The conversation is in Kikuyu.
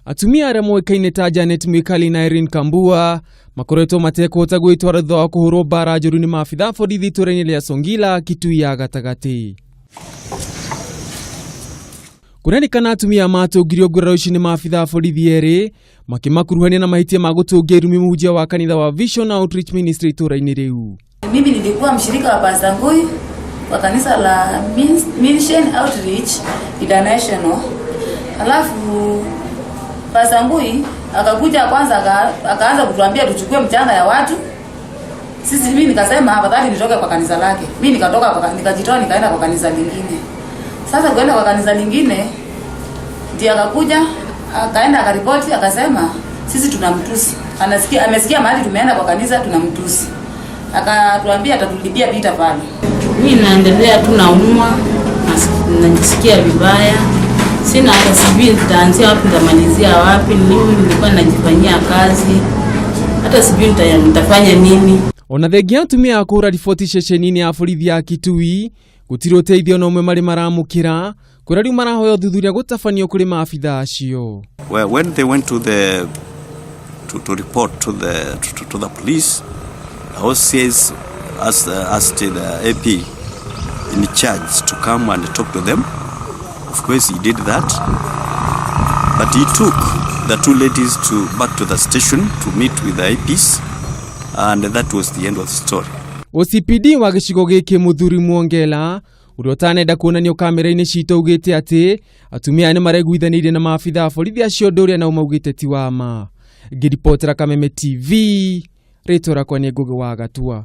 Atumia arĩa moĩkaine ta Janet Mwikali na Irene Kambua makoretwo matekũhota gwĩtwara thutha wa kũhũrwo mbara njũru nĩ maabitha a borithi itũũra-inĩ rĩa Songila, Kitui ya gatagatĩ. Kũrerĩkana atumia matũngirio nguraro ici nĩ maabitha a borithi erĩ makĩmakuruhania na mahĩtia ma gũtũngia irumi mũhunjia wa kanitha wa Vision Outreach Ministry itũũra-inĩ rĩu. Mimi nilikuwa mshirika wa Pastor Ngui wa kanisa la Mission Outreach International. Alafu Pastor Ngui akakuja kwanza akaanza kutuambia tuchukue mchanga ya watu. Sisi mimi nikasema afadhali nitoke kwa kanisa lake. Mimi nikatoka kwa, nikajitoa nikaenda kwa kanisa lingine. Sasa kuenda kwa kanisa lingine ndiye akakuja akaenda akaripoti akasema sisi tunamtusi. Anasikia amesikia mahali tumeenda kwa kanisa tunamtusi. Akatuambia atatulipia vita pale. Mimi naendelea tu naumwa, najisikia vibaya, sina hata sijui nitaanzia wapi nitamalizia wapi. Mimi nilikuwa najifanyia kazi, hata sijui nitafanya nini. Ona thengia atumia a kũhũra riboti ceceni-inĩ ya borithi ya Kitui gũtirĩ ũteithio na ũmwe marĩ maramũkĩra kũrĩa rĩu marahoya ũthuthuria gũtabanio kũrĩ maabitha acio. Well, when they went to the to report to the police, the OCS asked the AP in charge to come and talk to them. Of course, he did that, but he took the two ladies to back to the station to meet with the APs, and that was the end of the story. OCPD wa gĩcigo gĩkĩ Mũthuri Mwongela ũrĩa ũtanenda kuonanio kamera-inĩ citũ augĩte atĩ atumia aya nĩ mareguithanĩirie na maabitha a borithi acio ũndũ ũrĩa nao maugĩte ti wa ma. Ngĩribotera Kameme TV, rĩtwa rĩakwa nĩ Ngũgĩ wa Gatua.